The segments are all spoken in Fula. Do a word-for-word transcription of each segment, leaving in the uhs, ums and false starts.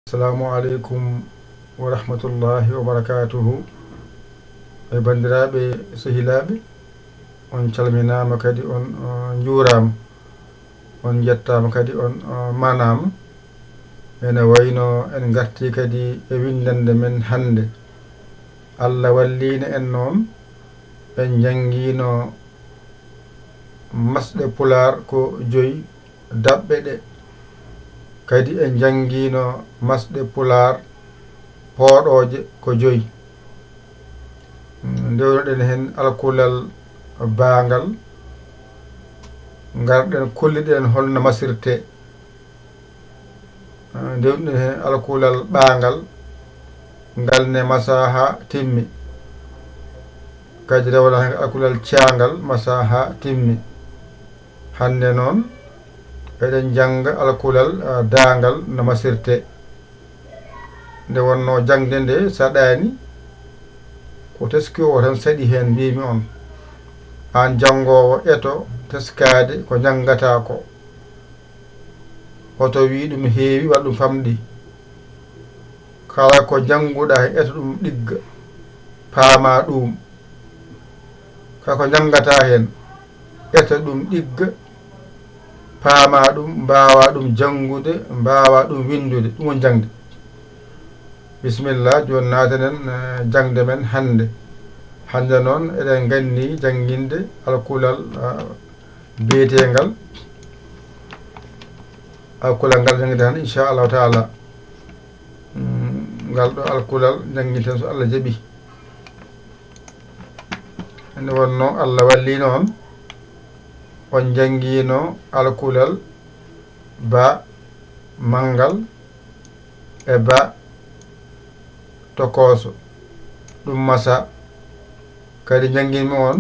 Assalamu aleykum wa rahmatullahi wa barakatuhu. E banndiraaɓe, sehilaaɓe, on calminaama, kadi on, uh, njuuraama, on njettaama, kadi on, uh, maanaama. Ene wayno en ngartii kadi e winndannde men hannde. Allah walliino en noon, en njanngiino masɗe Pulaar ko joyi, daɓɓe ɗe. Kadi en njanngiino masɗe Pulaar pooɗooje ko joyi. Ndewnoɗen heen alkulal baangal, ngarɗen kolliɗen holno masirtee. Ndewnoɗen heen alkulal ɓaangal, ngal ne masaa haa timmi. Kadi rewnaa heen alkulal caangal, masaa haa timmi. Hannde noon, eɗen njannga alkulal, ah, daangal no masirtee. Nde wonnoo jaŋde nde saɗaani, ko teski o tan saɗi heen, mbiimi on. Aan janngoowo, eto teskaade ko njanngataa ko. Hoto wii ɗum heewi, waɗ ɗum famɗi. Kala ko njannguɗaa heen, eto ɗum ɗigga, paamaa ɗuum. Kala ko njanngataa heen, eto ɗum ɗigga, paamaa ɗum, mbaawaa ɗum janngude, mbaawaa ɗum winndude. Ɗum woni jaŋde. Bisimilla, jooni naatanen, eh, jaŋde men hannde. Hannde noon, eɗen nganni jannginde alkulal, ah, biyeteengal. Alkulal ngal jannginten hannde, inchallahu taala. Mm, ngal ɗo alkulal jannginten, so Allah jaɓi. Nde wonnoo Allah walliino on, on njanngiino alkulal ba manngal e ba tokooso, ɗum masaa. Kadi njannginmi on,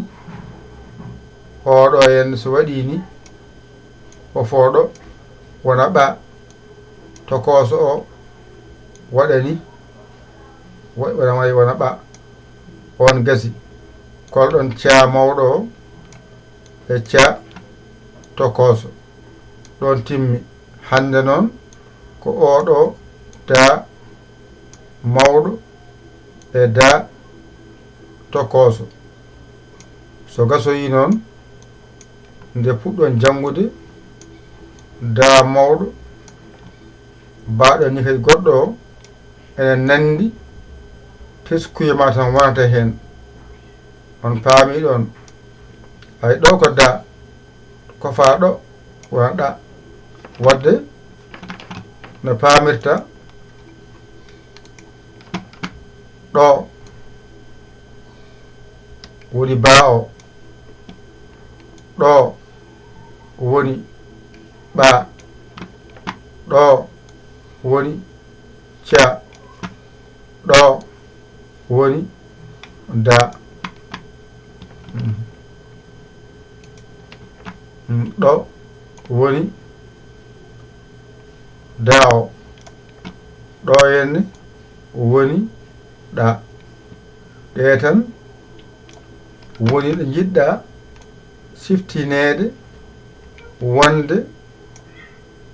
oɗo heen so waɗii ni, o fooɗo wona ɓa, tokooso o waɗa ni, wa-, wona, wona ɓa, on gasi. Kol ɗon caa mawɗo o e caa tokooso. Ɗon timmi. Hannde noon, ko oɗo daa mawɗo e daa tokooso. So gasoyii noon, nde puɗɗon janngude, daa mawɗo, baaɗo ni kadi goɗɗo o, ene nanndi teskuya ma tan wonata heen. On paamii ɗoon? Ay, ɗo ko daa. Ko faa ɗo wona ɗa. Wadde no paamirta ɗo woni baa o, ɗo woni ɓaa, ɗo woni ca, ɗo woni da. Mm. Mm, ɗo woni da o. Ɗo henne woni ɗa. Ɗe tan woni ɗe njiɗɗa siftineede wonde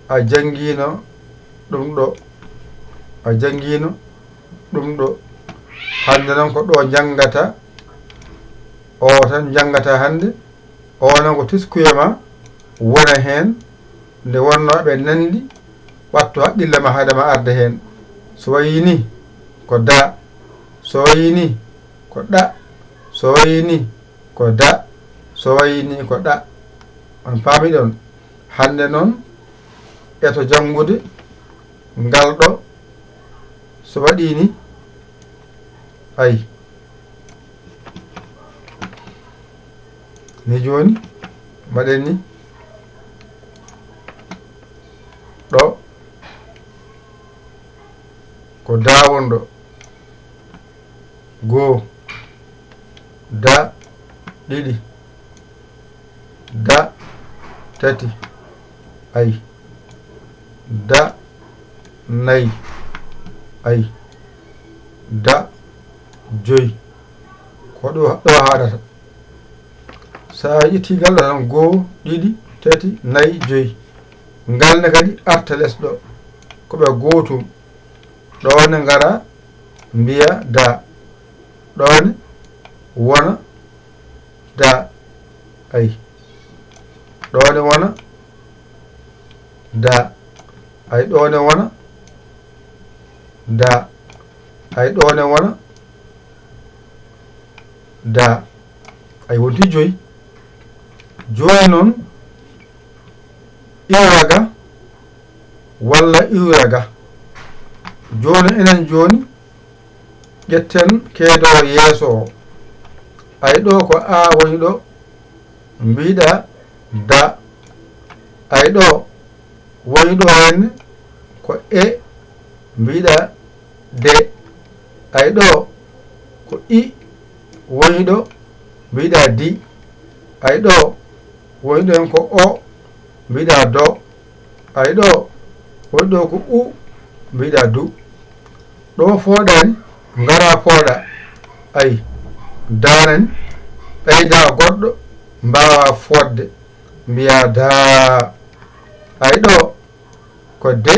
a janngiino ɗum ɗo. A janngiino ɗum ɗo. Hannde noon ko ɗo njanngata, o tan njanngata hannde, o noon ko teskuya ma wona heen, nde wonnoo ɓe nanndi, ɓatto haqqille ma haade ma arde heen. So wayii ni ko da, so wayii ni ko ɗa, so wayii ni ko da, so wayii ni ko ɗa. On paami ɗon? Hannde noon, eto janngude ngal ɗo, so waɗii ni, ay. Ni jooni, mbaɗen ni, ɗo ko da wonɗo. Goo, da, ɗiɗi, da, tati, ay, da, nay, ay, da, joy. Ko ɗo, ɗo haɗata. So a ƴetti ngal ɗo tan, goo, ɗiɗi, tati, nay, joy. Ngal ne kadi arta les ɗo. Ko ɓe gootum. Ɗo ne ngara, mbiya da. Ɗo ne wona da. Ay. Ɗo ne wona da. Ay, ɗo ne wona da. Ay, ɗo ne wona da. Ay, wonti joyi. Jooni noon, iwra ga walla iwra ga. Jooni, enen jooni, ƴetten keedoo yeeso o. Ay, ɗo ko a woni ɗo, mbiɗa da. Ay, ɗo woni ɗo henne ko e, mbiɗa de. Ay, ɗo ko i woni ɗo, mbiɗa di. Ay, ɗo woni ɗo hen ko o, mbiɗa do. Ay, ɗo woni ɗo ko u, mbiɗa du. Ɗo fooɗaani, ngara fooɗa. Ay, daanani, ɓeyda goɗɗo mbaawa fooɗde, mbiya daa. Ay, ɗo ko de,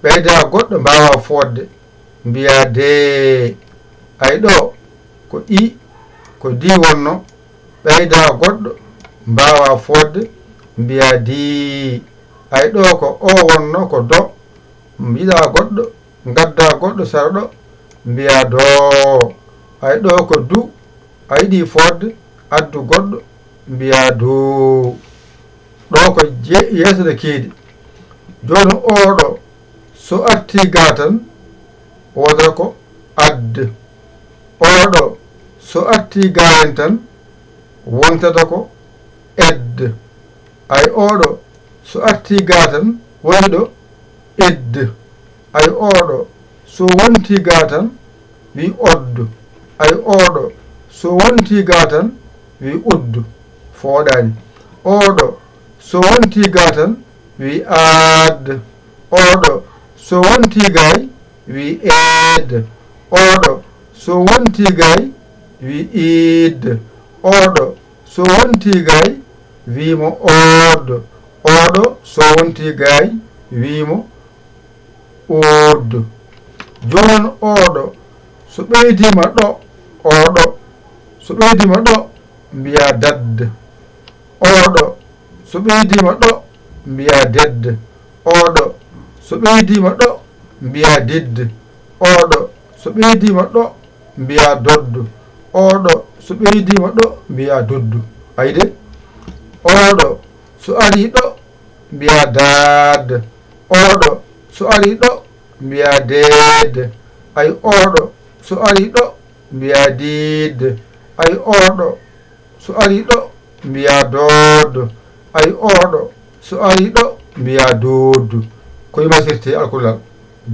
ɓeyda goɗɗo mbaawa fooɗde, mbiya dee. Ay, ɗo ko i, ko di wonno, ɓeyda goɗɗo mbaawa fooɗde, mbiya dii. Ay, ɗo ko o wonno, ko do, mbiɗa goɗɗo, ngadda goɗɗo sara ɗo, mbiya doo. Ay, ɗo ko du, a yiɗi fooɗde, addu goɗɗo, mbiya duu. Ɗo ko je-, yeeso de kiidi. Jooni oo ɗo, so artii ga tan, woodata ko ad. Oo ɗo, so artii ga heen tan, wontata ko ed. Ay, oo ɗo, so artii ga tan, woni ɗo ed. Ay, oo ɗo, so wontii ga tan, wi odd. Ay, oo ɗo, so wontii ga tan, wi udd. Fooɗaani. Oo ɗo, so wontii ga tan, wi aad. Oo ɗo, so wontii gaay, wi eed. Oo ɗo, so wontii gaay, wi iid. Oo ɗo, so wontii gaay, wi mo ood. Oo ɗo, so wontii gaay, wi mo uud. Jooni noon, oo ɗo, so ɓeydiima ɗo, oo ɗo, so ɓeydiima ɗo, mbiya dad. Oo ɗo, so ɓeydiima ɗo, mbiya ded. Oo ɗo, so ɓeydiima ɗo, mbiya didd. Oo ɗo, so ɓeydiima ɗo, mbiya dodd. Oo ɗo, so ɓeydiima ɗo, mbiya dudd. Ayi de? Oo ɗo, so arii ɗo, mbiya daad. Oo ɗo, so arii ɗo, mbiya deed. Ay, oo ɗo, so arii ɗo, mbiya diid. Ay, oo ɗo, so arii ɗo, mbiya dood. Ay, oo ɗo, so arii ɗo, mbiya duud. Ko e masirte alkulal.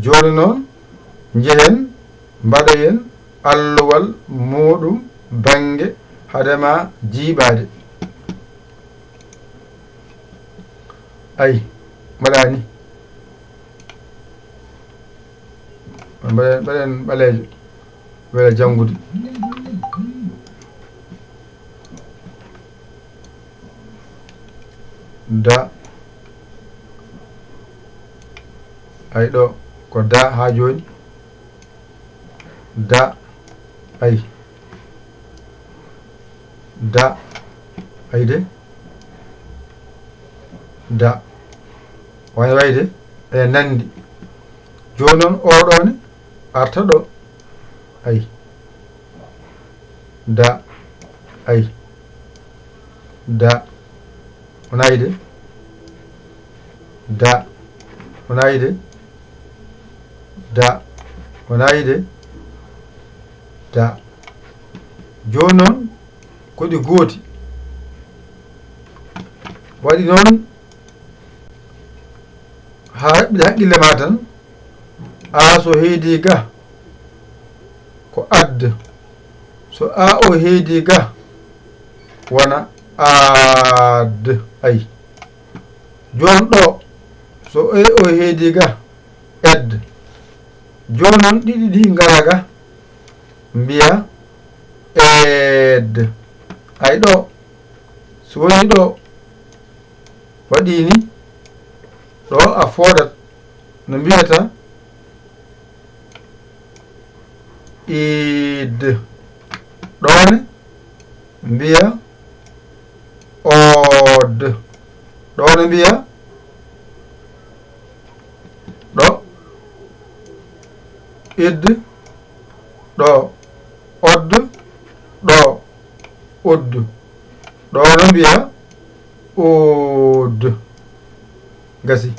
Jooni noon, njehen, mbaɗoyen alluwal muuɗum bannge hade ma jiiɓaade. Ay, mbaɗa ni. Mbaɗen, mbaɗen ɓaleejo. Wela janngude. Da. Ay, ɗo ko da haa jooni. Da. Ay. Da. Ay de. Da. Way, way de. Ene nanndi. Jooni noon, oo ɗoo ne arta ɗo. Ay. Da. Ay. Da. Wonaa yiide. Da. Wonaa yiide. Da. Wonaa yiide. Da. Jooni noon, ko ɗi gooti. Waɗi noon, haa haɓɓiɗa haqqille ma tan, a so heedi ga, ko ad. So a o heedi ga, wona aad. Ay. Jooni ɗo, so e o heedi ga, ed. Jooni noon, ɗiɗi ɗi ngara ga, mbiya eed. Ay, ɗo, so woni ɗo, waɗi ni, ɗo a foodat, no mbiyata, Id. Ɗoone mbiya ood. Ɗoone mbiya ɗo. Id. Ɗo. Odd. Ɗo. Odd. Ɗoone mbiya ood. Gasi.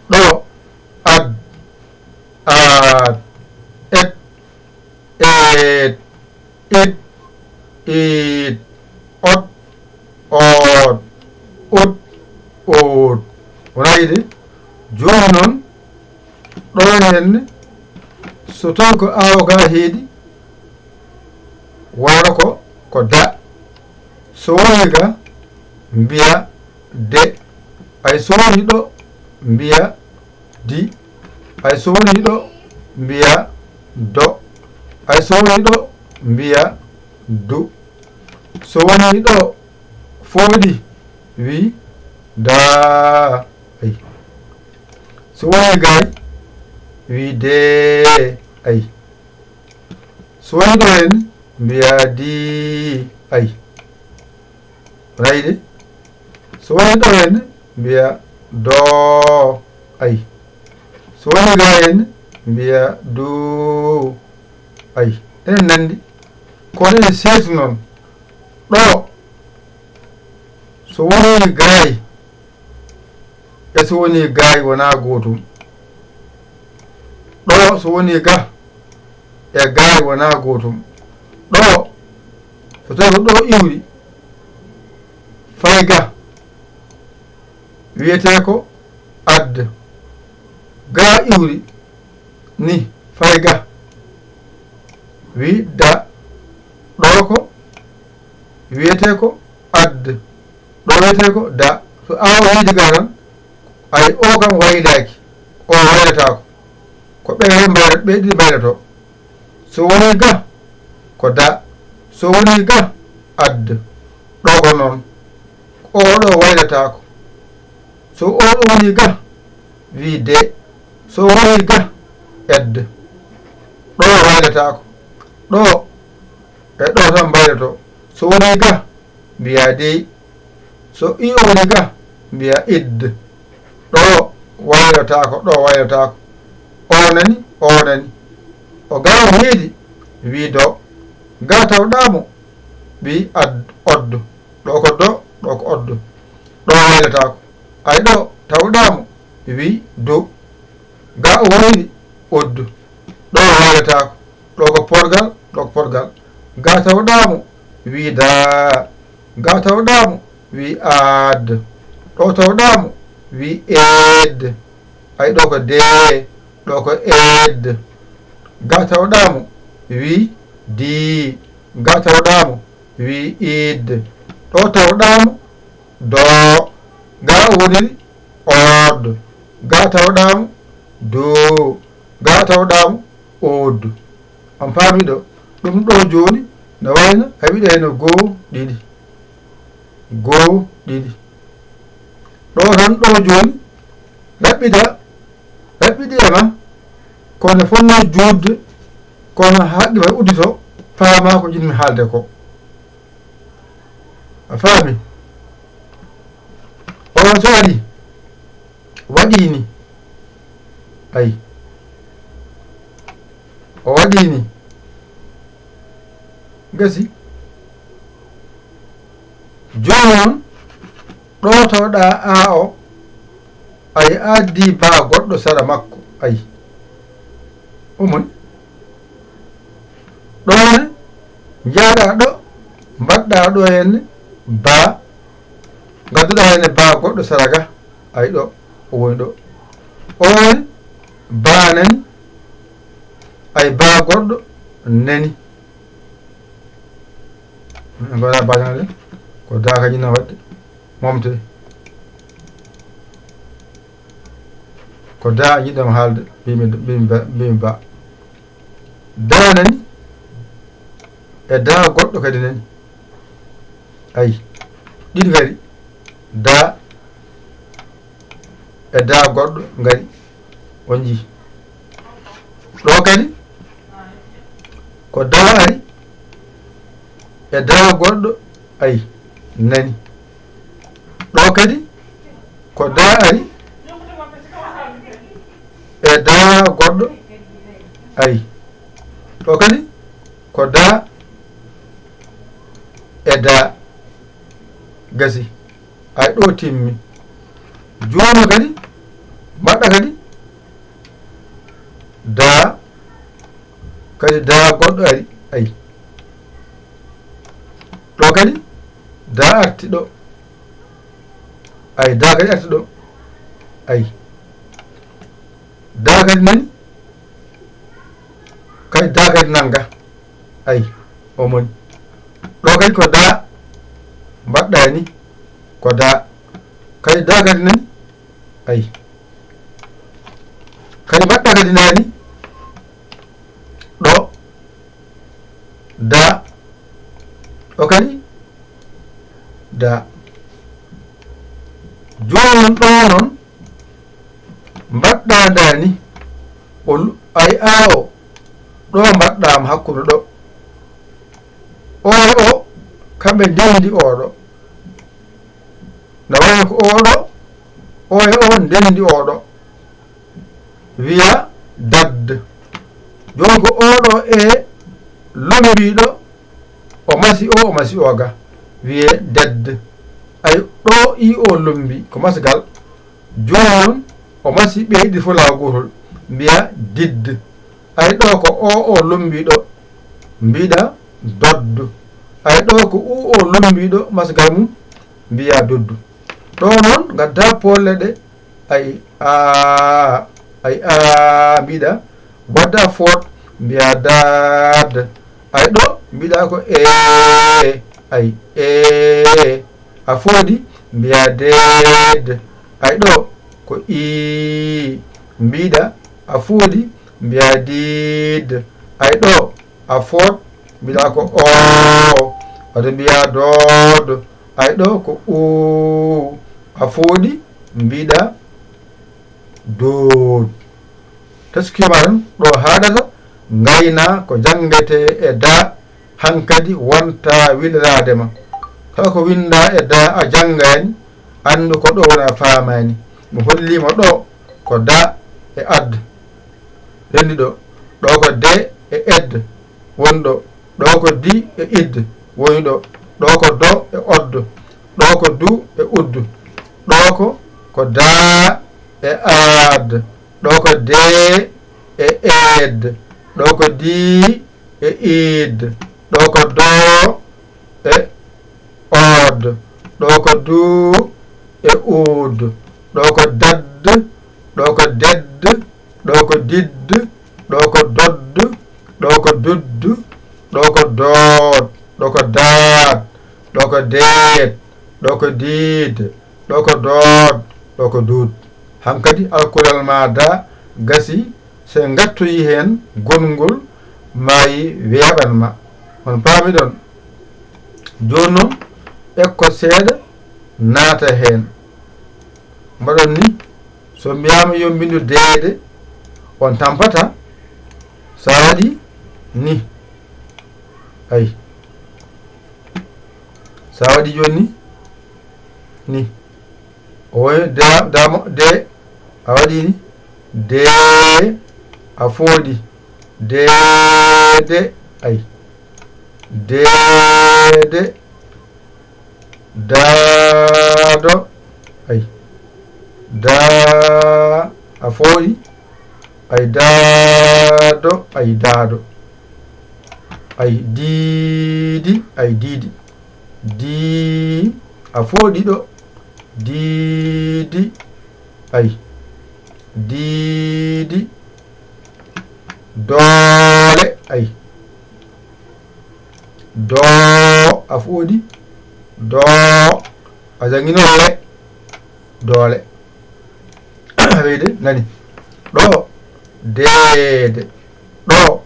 Ɗo. Ad. Aat. Et. Eet. It. Iit. Ot. Oot. Ut. Oot. Wona yiɗi? Jooni noon, ɗo henne, so tawi ko aawo ga heedi, waro ko, ko da. So woni ga, mbiya de. Ay so woni ɗo, mbiya di. Ay so woni ɗo, mbiya do. Ay so woni ɗo, mbiya du. So woni ɗo, fooɗi, wi da. Ay. So woni gay, wi de. Ay. So woni ɗo en, mbiya di. Ay. Wona yiɗi? So woni ɗo en, mbiya do. Ay. So woni ga en, mbiya du. Ay. Enen nandi. Kono ene seetu noon. Ɗo. So woni gay, e so woni gay wona gootum. Ɗo so woni ga, e gay wona gootum. Ɗo, so tawi ko ɗo iwri, fay ga, wiyetee ko ad. Ga iwri, ni, fay ga, wi da. Ɗo ko, wiyetee ko ad. Ɗo wiyetee ko da. So aawo heedi ga tan, ay o kam waylaaki, o waylataako. Ko ɓe mbayla-, ɓe ɗiɗi mbaylatoo. So woni ga, ko da. So woni ga, ad. Ɗo ko noon. O ɗo waylataako. So o ɗo woni ga, wi de. So woni ga, ed. Ɗo waylataako. Ɗo, e ɗo tan mbaylatoo. So woni ga, mbiya dey. So i o woni ga, mbiya id. Ɗo waylataako, ɗo waylataako. O nani, o nani. O ga o heedi, wi do. Ga tawɗaamo, wi ad-, odd. Ɗo ko do, ɗo ko odd. Ɗo waylataako. Ay ɗo tawɗaamo, wi do. Ga o woni odd. Ɗo waylataako. Ɗo ko porgal, ɗo ko porgal. Ga tawɗaamo, wi da. Ga tawɗaamo, wi ad. Ɗo tawɗaamo, wi ed. Ay ɗo ko de, ɗo ko ed. Ga tawɗaamo, wi di. Ga tawɗaamo, wi id. Ɗo tawɗaamo, do. Ga o woniri, ood. Ga tawɗaamo, do. Ga tawɗaamo, ood. On paami ɗo? Ɗum ɗo jooni no wayno a wiɗa heno goo, ɗiɗi. Goo, ɗiɗi. Ɗo tan ɗo jooni, raɓɓida, raɓɓidi e ma, kono fonnoo juutde, kono haqqe ma uddito, paama ko jiɗmi haalde ko. A faami? On so waɗi, waɗi ni. Ay. O waɗi ni. Gasi. Jooni noon, ɗo tawɗaa a o, ay addi baa goɗɗo sara makko. Ay. Omoni. Ɗo ne, njaaɗaa ɗo, mbaɗɗaa ɗo henne baa, ngadduɗaa henne baa goɗɗo sara ga. Ay ɗo, o woni ɗo. O woni baa nani, ay baa goɗɗo nani. Mbaɗa baa nani, ko daa ka jinna waɗde, momte. Ko daa jiɗɗam haalde, mbimi, mbimi ba, mbimi ba. Daa nani, e daa goɗɗo kadi nani. Ay, ɗiɗi ngari. Daa e daa goɗɗo ngari. On njii. Ɗo kadi, Ko daa ari e daa goɗɗo, ay, nani. Ɗo kadi ko daa ari e daa goɗɗo, ay. Ɗo kadi ko daa e daa, gasi. Ay, ɗo timmi. Jooni kadi mbaɗɗa kadi daa, kadi daa goɗɗo ari. Ay, ɗo kadi daa arti ɗo. Ay, daa kadi arti ɗo. Ay, daa kadi nani. Kadi daa kadi nanga. Ay, o moni. Ɗo kadi ko daa mbaɗɗa ni. Ko daa. Kadi daa kadi nani. Ay, kadi mbaɗɗa kadi nani. Ɗo daa. Ɗo kadi daa. Jooni noon, ɗo noon mbaɗɗa ndaa ni. O lu-, ay, aawo ɗo mbaɗɗaama hakkunde ɗo. O e o kamɓe ndenndi oɗo. Na wayi ko oɗo, o e o ndenndi oɗo. Wiya dad. Jooni ko oɗo e lumbiiɗo, o masi o, o masi o ga. Wiye dad. Ay, ɗo i o lumbi, ko masgal. Jooni noon, o masi ɓe yiɗi fof laawol gootol, mbiya didd. Ay, ɗo ko o o lumbiiɗo, mbiɗa dodd. Ay, ɗo ko u o lumbiiɗo, masgal mum, mbiya doddu. Ɗo noon, ngadda polle ɗe, ay, aa, ay, aa, mbiɗa wadda foot, mbiya daad. Ay, ɗo, mbiɗa ko ee, ay, ee. A fooɗi, mbiya deed. Ay, ɗo ko ii, mbiɗa a fooɗi, mbiya diid. Ay, ɗo a foot, mbiɗa ko oo, wata mbiya dood. Ay, ɗo ko uu, a fooɗi, mbiɗa dood. Teskima tan ɗo haaɗata, ngayna ko janngetee e daa, hankadi wonta wiliraade ma. Kala ko winndaa e daa a janngaani, anndu ko ɗo woni a faamaani. Mi holliima ɗo ko daa e ad, renndi ɗo. Ɗo ko dee e ed, woni ɗo. Ɗo ko di e id, woni ɗo. Ɗo ko do e odd. Ɗo ko du e udd. Ɗo ko, ko daa e aad. Ɗo ko dee e eed. Ɗo ko dii e iid. Ɗo ko doo e ood. Ɗo ko duu e uud. Ɗo ko dadd. Ɗo ko dedd. Ɗo ko didd. Ɗo ko dodd. Ɗo ko dudd. Ɗo ko dood. Ɗo ko daad. Ɗo ko deed. Ɗo ko diid. Ɗo ko dood. Ɗo ko duud. Hankadi alkulal maa daa gasi, so en ngattoyi heen gonngol maayi weeɓan ma. On paami ɗon? Jooni noon, ekko seeɗa naata heen. Mbaɗon ni, so mbiyaama yo mbindu deede, on tampata. So a waɗi ni, ay. So a waɗi jooni ni, ni. O woni da-, damo-, de, a waɗi ni. De, a fooɗi. De, de, ay. De, de. Daado, ay. Da, a fooɗi. Ay, daado, ay, daado. Ay, diidi, ay, diidi. Dii, a fooɗi ɗo. Diidi, ay. Diidi. Doole, ay. Doo, a fooɗi. Doo, a janngino le. Doole. Weyde, nani. Ɗo, deede. Ɗo,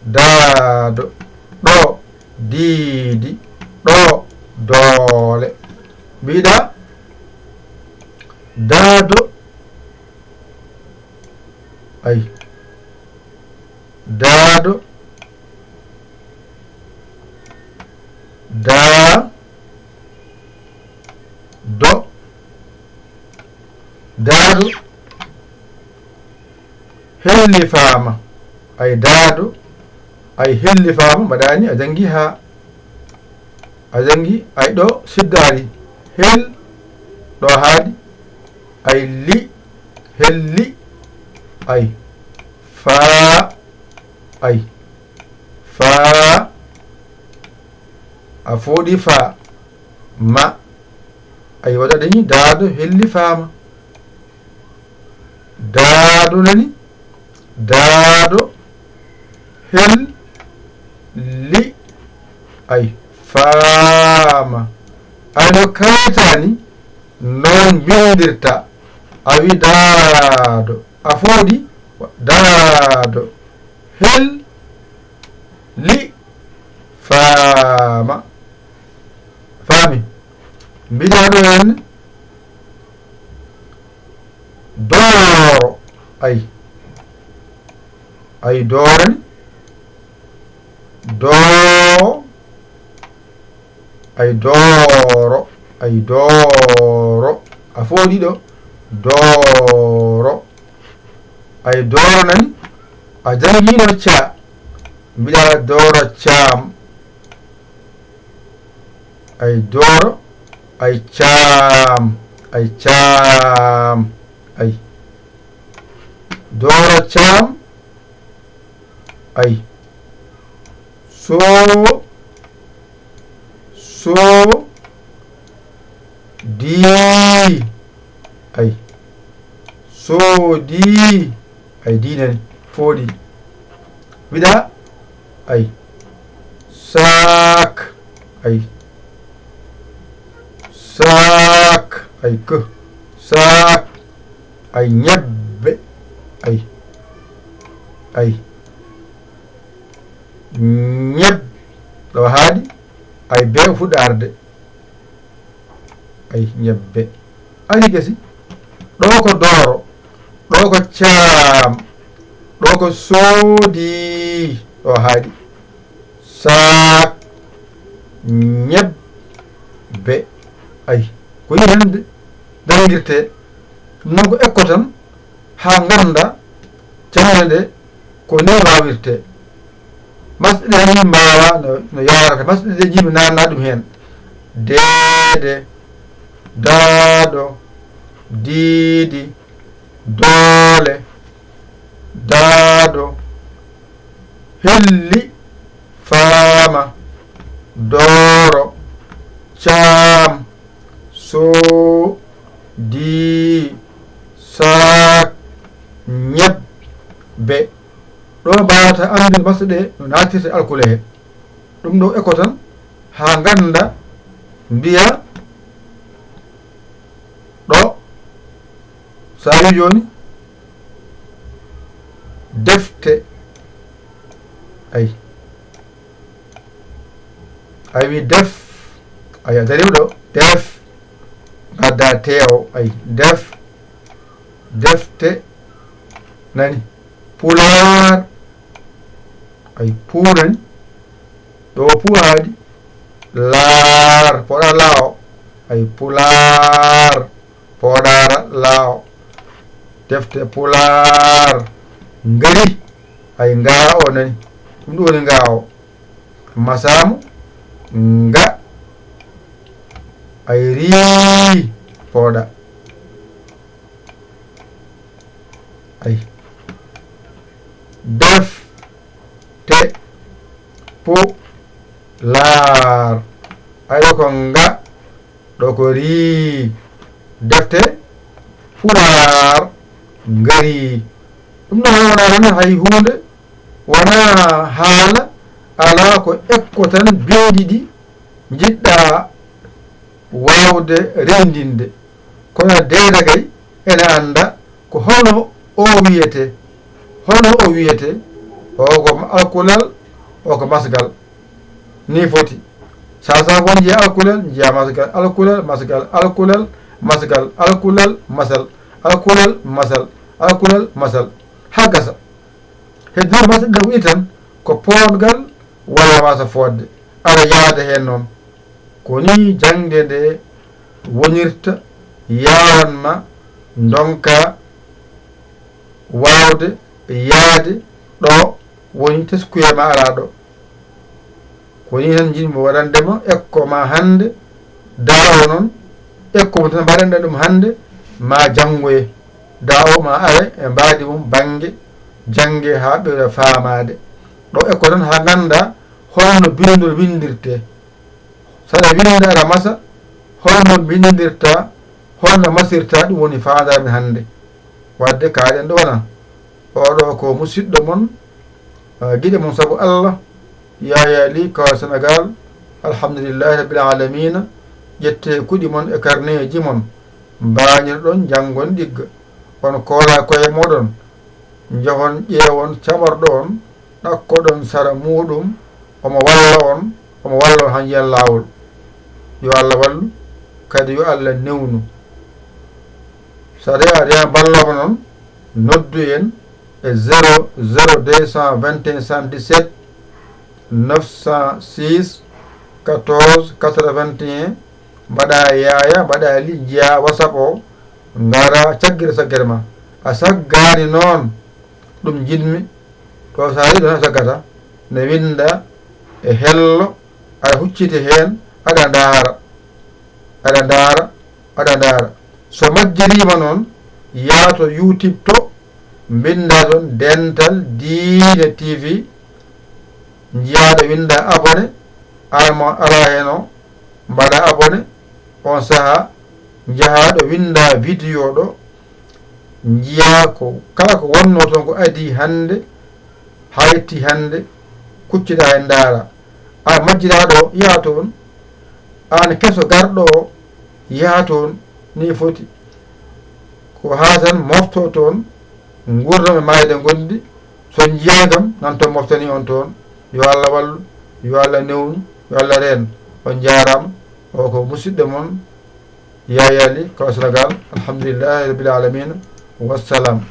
daado. Ɗo, diidi. Ɗo, doole. Mbiɗa daado. Ay. Daado. hellifaama. Ay daado, ay hellifaama, mbaɗaani, a janngi haa, a janngi, ay ɗo siddaari. Hel, ɗo haaɗi, ay li, helli, ay faa, ay faa, a fooɗi faa, ma, ay waɗa dañi daado hellifaama. Daado nani, daado, hel, li, ay faama. Ay no kaytaani, noon mbinndirta. A wi daado, a fooɗi daado, hel, li, faama. Faami? Mbiɗa ɗo heen dooro, ay, ay dooro ni, doo, ay dooro, ay dooro, a fooɗi ɗo, dooro, ay dooro nani, a janngiino ca, mbiɗa dooro caam. Ay dooro, ay caam, ay caam, ay dooro caam, ay soo, soo, dii, ay soodii, ay diinani fooɗi. Wiɗa, ay saak, ay saak, ay k saak, ay ñebbe, ay ay ñeb ɗo haaɗi, ay be fuɗɗa arde. Ay ñebbe, ari gasi. Ɗo ko dooro, ɗo ko caam, ɗo ko soodi, ɗo haaɗi saak ñebbe. Ay ko yi hannde darndirte. Ɗum noon ko ekko tan haa ngannda jannde nde ko ni waawirte. Masɗe ɗe ni mbaawa no, no yaarata. Masɗe ɗe jiimi naanna ɗum heen. Deede, daaɗo, diidi, doole, daaɗo, helli, faama, dooro, caam, soo, dii, saak, ñebbe. Ɗo mbaawata anndude masɗe ɗe no naatirta alkule he. Ɗum ɗo ekko tan haa ngannda, mbiya ɗo, so a wi jooni defte, ay a wi def, ay a dariw ɗo, def, ngadda teewo, ay def, defte, nani, pulaar, ay puu nani, ɗo puu haaɗi, laar, poɗa laawo, ay pulaar, poɗaara laawo, defte pulaar, ngari, ay ngaawo nani, ɗum ɗo woni ngaawo, masaamu, nga, ay rii, poɗa. Ay defte pulaar, ay ɗo ko nga, ɗo ko rii, defte pulaar ngari. Ɗum ɗo wonaa tan hay huunde, wonaa haala, alaa ko ekko tan binndi ɗi njiɗɗa waawde renndinde. Kono deede kay ene annda ko hono o wiyetee. Hono o wiyetee? O ko alkulal, o ko masgal. Ni foti. Saa saa fof njiya alkulal, njiya masgal, alkulal, masgal, alkulal, masgal, alkulal, masal, alkulal, masal, alkulal, masal. Haa gasa. Heddii masɗe ɗe o wi'i tan ko poodgal walla wasa fodde. Aɗa yahda heen noon. Ko nii jaŋde nde wonirta, yaawan ma ndonka waawde yaade ɗo woni teskuya ma alaa ɗo. Ko ni tan njiɗmi waɗande ma ekko ma hannde, daawo noon, ekko mo tan mbaɗanɗa ɗum hannde, ma janngoye, daawo ma are e mbaadi mum bannge, jannge haa ɓeyda faamaade. Ɗo ekko tan haa ngannda holno binndol winndirte. Saɗa winnda aɗa masa, holno binndirta, holno masirta, ɗum woni faandaare men hannde. Waɗde kaaɗen ɗo wona. Oɗo ko musidɗo mon, ah, giɗo mon sabu Allah, Yaya Ly, Kawal Senegal, alhamdulillahi rabbil alamina, ƴette kuɗi mon e karneeji mon, mbañirɗon, njanngon ɗigga. On koola koye moɗon, njahon ƴeewon camarɗo on, ɗakkoɗon sara muuɗum, omo walla on, omo walla on haa njiyan laawol. Yo Allah wallu, kadi yo Allah newnu. So a rewa, rewa balloowo noon, noddu en e zéro zéro deux cent vingt et un soixante-dix-sept neuf cent six quatorze quatre-vingt-un, mbaɗa Yaya, mbaɗa Ly, njiya WhatsApp o, ngara caggere caggere ma. A saggaani noon, ɗum njiɗmi, ɗo so a yiɗi noon a saggata, ne winnda e hello, aɗa hucciti heen, aɗa ndaara, aɗa ndaara, aɗa ndaara. So majjiriima noon, yaa to YouTube to, mbinnda toon Dental Diine T V, njiyaa ɗo winnda abonné, aan mo alaa heen o, mbaɗa abonné, oon sahaa njahaa ɗo winnda vidéo ɗo, njiyaa ko kala ko wonnoo toon ko adii hannde, haa yetti hannde, kucciɗaa heen ndaara. Aan majjiraaɗo o, yaha toon, aan keso garɗo o, yaha toon, ni foti. Ko haa tan mofto toon, nguurndam e maayde ngondi, so njiyaa kam, nan toon moftani on toon. Yo Allah wallu, yo Allah newnu, yo Allah reen. On njaaraama, o ko musidɗo mon, Yaya Ly, Kawal Senegal. Alhamdulillahi rabbil alamina. Wassalam.